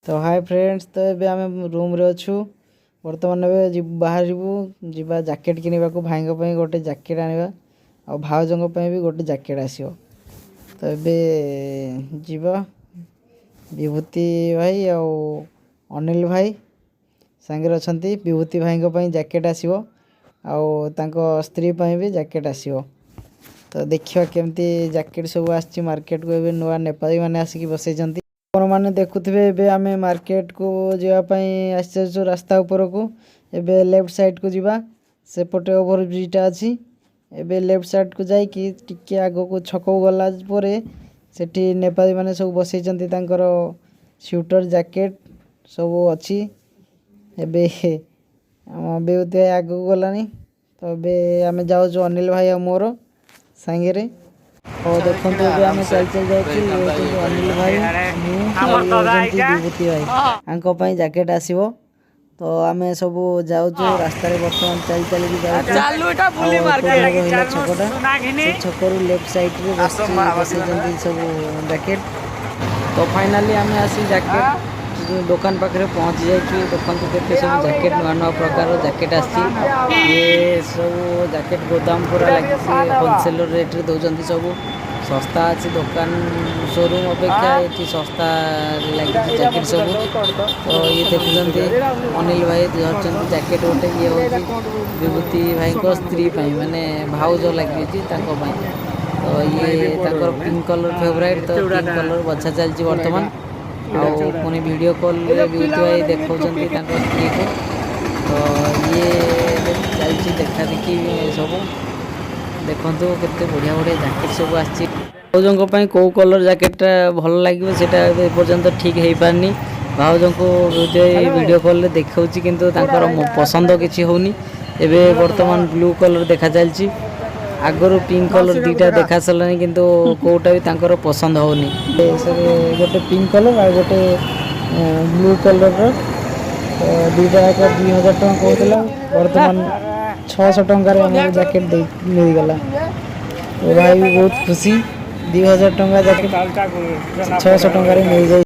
ତ ହାଏ ଫ୍ରେଣ୍ଡସ୍, ତ ଏବେ ଆମେ ରୁମ୍ରେ ଅଛୁ। ବର୍ତ୍ତମାନ ଏବେ ବାହାରିବୁ, ଯିବା ଜ୍ୟାକେଟ୍ କିଣିବାକୁ। ଭାଇଙ୍କ ପାଇଁ ଗୋଟେ ଜ୍ୟାକେଟ୍ ଆଣିବା ଆଉ ଭାଉଜଙ୍କ ପାଇଁ ବି ଗୋଟେ ଜ୍ୟାକେଟ୍ ଆସିବ। ତ ଏବେ ଯିବା। ବିଭୂତି ଭାଇ ଆଉ ଅନିଲ ଭାଇ ସାଙ୍ଗରେ ଅଛନ୍ତି। ବିଭୂତି ଭାଇଙ୍କ ପାଇଁ ଜ୍ୟାକେଟ୍ ଆସିବ ଆଉ ତାଙ୍କ ସ୍ତ୍ରୀ ପାଇଁ ବି ଜ୍ୟାକେଟ୍ ଆସିବ। ତ ଦେଖିବା କେମିତି ଜ୍ୟାକେଟ୍ ସବୁ ଆସିଛି ମାର୍କେଟକୁ। ଏବେ ନୂଆ ନେପାଳୀ ମାନେ ଆସିକି ବସେଇଛନ୍ତି। ଆପଣମାନେ ଦେଖୁଥିବେ, ଏବେ ଆମେ ମାର୍କେଟକୁ ଯିବା ପାଇଁ ଆସିଯାଇଛୁ ରାସ୍ତା ଉପରକୁ। ଏବେ ଲେଫ୍ଟ ସାଇଡ଼କୁ ଯିବା, ସେପଟେ ଓଭର ବ୍ରିଜଟା ଅଛି। ଏବେ ଲେଫ୍ଟ ସାଇଡ଼କୁ ଯାଇକି ଟିକେ ଆଗକୁ ଛକକୁ ଗଲା ପରେ ସେଠି ନେପାଳୀ ମାନେ ସବୁ ବସେଇଛନ୍ତି। ତାଙ୍କର ସ୍ୱେଟର, ଜ୍ୟାକେଟ୍ ସବୁ ଅଛି। ଏବେ ଆମ ବିଭୂତି ଭାଇ ଆଗକୁ ଗଲାଣି। ତ ଏବେ ଆମେ ଯାଉଛୁ ଅନିଲ ଭାଇ ଆଉ ମୋର ସାଙ୍ଗରେ। ହଉ, ଦେଖନ୍ତୁ, ଏବେ ଆମେ ଚାଲି ଚାଲି ଯାଉଛୁ। ଇଏ ହେଉଛନ୍ତି ଅନିଲ ଭାଇ, ମୁଁ ଆଉ ଇଏ ହେଉଛନ୍ତି ବିଭୂତି ଭାଇ। ୟାଙ୍କ ପାଇଁ ଜ୍ୟାକେଟ୍ ଆସିବ। ତ ଆମେ ସବୁ ଯାଉଛୁ ରାସ୍ତାରେ, ବର୍ତ୍ତମାନ ଚାଲି ଚାଲିକି ଯାଉଛୁ। ଆଉ ଅଳ୍ପ ଦୂର ରହିଲା ଛକଟା। ସେ ଛକରୁ ଲେଫ୍ଟ ସାଇଡ଼ରେ ବସେଇଛନ୍ତି ସବୁ ଜ୍ୟାକେଟ୍। ତ ଫାଇନାଲି ଆମେ ଆସି ଜ୍ୟାକେଟ୍ ଦୋକାନ ପାଖରେ ପହଞ୍ଚି ଯାଇଛୁ। ଦେଖନ୍ତୁ, କେତେ ସବୁ ଜ୍ୟାକେଟ୍, ନୂଆ ନୂଆ ପ୍ରକାରର ଜ୍ୟାକେଟ୍ ଆସିଛି। ଇଏ ସବୁ ଜ୍ୟାକେଟ୍ ଗୋଦାମ ପୁରା ଲାଗିଛି। ହୋଲସେଲର ରେଟ୍ରେ ଦେଉଛନ୍ତି, ସବୁ ଶସ୍ତା ଅଛି। ଦୋକାନ ସୋରୁମ୍ ଅପେକ୍ଷା ଏଠି ଶସ୍ତା ଲାଗିଛି ଜ୍ୟାକେଟ୍ ସବୁ। ତ ଇଏ ଦେଖୁଛନ୍ତି, ଅନିଲ ଭାଇ ଧରିଛନ୍ତି ଜ୍ୟାକେଟ୍ ଗୋଟେ। ଇଏ ହେଉଛି ବିଭୂତି ଭାଇଙ୍କ ସ୍ତ୍ରୀ ପାଇଁ, ମାନେ ଭାଉଜ ଲାଗିଛି ତାଙ୍କ ପାଇଁ। ତ ଇଏ ତାଙ୍କର ପିଙ୍କ କଲର୍ ଫେଭରାଇଟ୍, ତ ପିଙ୍କ କଲର୍ ବଛା ଚାଲିଛି ବର୍ତ୍ତମାନ। ଆଉ ପୁଣି ଭିଡ଼ିଓ କଲ୍ରେ ବିଭୂତି ଭାଇ ଦେଖାଉଛନ୍ତି ତାଙ୍କ ସ୍ତ୍ରୀକୁ। ତ ଇଏ ଏବେ ଚାଲିଛି ଦେଖା ଦେଖି ସବୁ। ଦେଖନ୍ତୁ, କେତେ ବଢ଼ିଆ ବଢ଼ିଆ ଜ୍ୟାକେଟ୍ ସବୁ ଆସିଛି। ଭାଉଜଙ୍କ ପାଇଁ କେଉଁ କଲର୍ ଜ୍ୟାକେଟ୍ଟା ଭଲ ଲାଗିବ, ସେଇଟା ଏବେ ଏପର୍ଯ୍ୟନ୍ତ ଠିକ୍ ହେଇପାରିନି। ଭାଉଜଙ୍କୁ ବିଭୂତି ଭାଇ ଭିଡ଼ିଓ କଲ୍ରେ ଦେଖାଉଛି, କିନ୍ତୁ ତାଙ୍କର ପସନ୍ଦ କିଛି ହେଉନି। ଏବେ ବର୍ତ୍ତମାନ ବ୍ଲୁ କଲର୍ ଦେଖା ଚାଲିଛି। ଆଗରୁ ପିଙ୍କ କଲର୍ ଦୁଇଟା ଦେଖା ସାରିଲାଣି, କିନ୍ତୁ କେଉଁଟା ବି ତାଙ୍କର ପସନ୍ଦ ହେଉନି। ସେ ଗୋଟେ ପିଙ୍କ କଲର୍ ଆଉ ଗୋଟେ ବ୍ଲୁ କଲର୍ର, ତ ଦୁଇଟା ଯାକ 2000 ଟଙ୍କା କହୁଥିଲା। ବର୍ତ୍ତମାନ 600 ଟଙ୍କାରେ ଆମକୁ ଜ୍ୟାକେଟ୍ ଦେଇ ମିଳିଗଲା। ତ ଭାଇ ବି ବହୁତ ଖୁସି, 2000 ଟଙ୍କା ଜ୍ୟାକେଟ୍ 600 ଟଙ୍କାରେ ମିଳିଯାଇଛି।